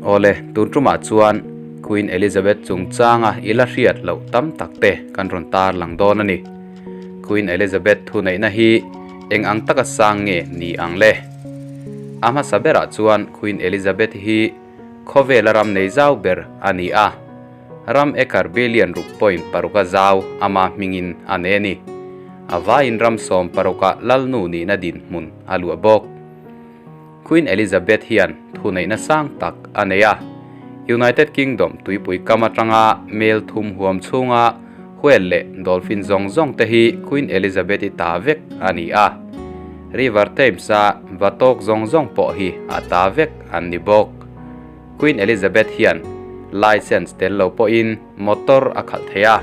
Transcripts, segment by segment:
Awle, tun tumah chuan Queen Elizabeth chungchanga i la hriat loh tam tak te kan rawn tar lang dawn a ni. Queen Elizabeth thuneihna hi eng ang taka sang nge ni ang le? A hmasa berah chuan Queen Elizabeth hi khawvela ram nei zau ber a ni a. Ram acre billion ruk point paruka zau ama hmingin a nei a ni. A vaiin ram sawm paruka lalnu nihna dinhmun a luah bawk. Queen Elizabeth hian thuneihna sang tak a nei a. United Kingdom tuipui kam atanga mel thum huam chhunga whale leh dolphin zawng zawng te hi Queen Elizabeth-i ta vek a ni a. River Thames-a va tawk zawng zawng pawh hi a ta vek an ni bawk. Queen Elizabeth hian licence tel lo pawhin motor a khalh thei a.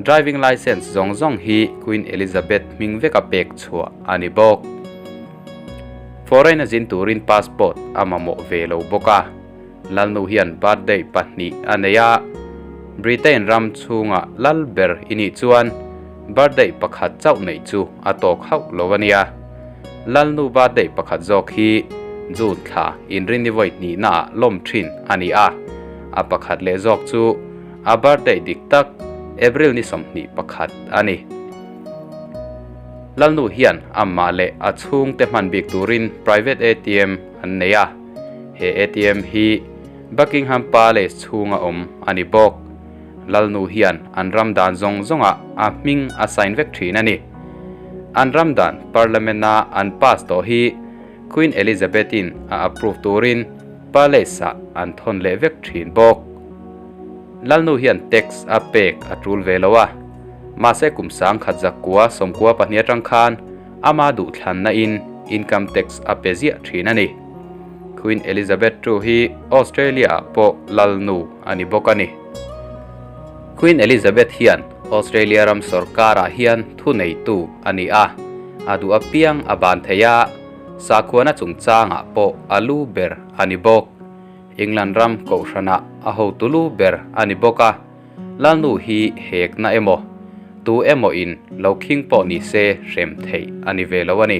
Driving licence zawng zawng hi Queen Elizabeth hming veka pek chhuah a ni bawk. Foreign a zin turin passport a mamawh ve lo bawk a. Lalnu hian birthday pahnih a nei a, Britain ram chhunga lal ber i nih chuan birthday pakhat chauh neih chu a tawk hauh lo a nia. Lalnu birthday pakhat zawk hi June thla inrinni vawi hnihnaah lawm thin a ni a, a pakhat leh zawk chu a birthday dik tak April ni 21 a ni. Lalnu hian amah leh a chhungte hman bik turin private ATM an nei a, he ATM hi Buckingham Palace chhunga awm a ni bawk. Lalnu hian an ram dan zawng zawngah a hming a sign vek thin a ni. An ram dan Parliament-a an pass tawh hi Queen Elizabeth-in a approve turin Palace-ah an thawn leh vek thin bawk. Lalnu hian tax a pek a tul ve lo a, mahse kum sangkhat zakua 92 atang khan ama duhthlanna in income tax a pe ziah thin a ni. Queen Elizabeth ii hi Australia-ah pawh lalnu a ni bawk a ni. Queen Elizabeth hian Australia ram sorkarah hian thuneitu a ni a, a duh apiang a ban thei a, sakhuana chungchangah pawh a lu ber a ni bawk. England ram kohhranah a hotu lu ber a ni bawk a, Lalnu hi hekna emaw, tu emaw in lo khing pawh ni se hrem theih a ni ve lo a ni.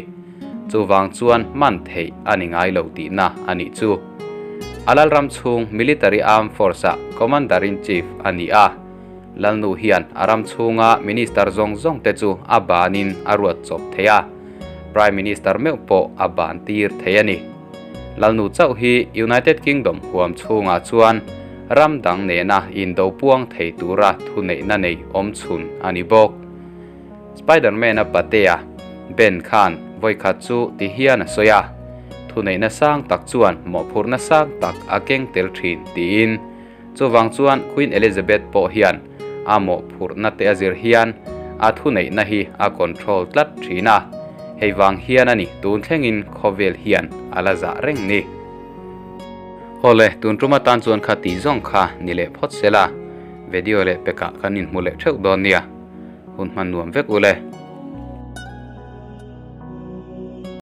Chuvang chuan man theih a ni ngai lo tihna a nih chu. A lalram chhung Military Armed Force-ah Commander-in-Chief a ni a. Lalnu hian a ram chhunga Minister zawng zawng te chu a banin a ruat chawp thei a, Prime Minister meuh pawh a ban tir thei a ni. Lalnu chauh hi United Kingdom huam chhungah chuan ram dang nena indo puang thei tura thuneihna nei awm chhun a ni bawk. Spider-Man-a patea Ben khan vawikhat chu ti hian a sawi a, Thuneihna sang tak chuan mawhphurhna sang tak a keng tel thin tiin. Chuvang chuan Queen Elizabeth pawh hian a mawhphurhna te a zir hian a thuneihna hi a control tlat thin a, hei vang hian a ni tun thlengin khawvel hian a la zah reng ni. Awle, tun tum atan chuan kha tih zawng kha ni leh phawt se la, video leh pekah kan inhmu leh theuh dawn nia. Hun hman nuam vek ule.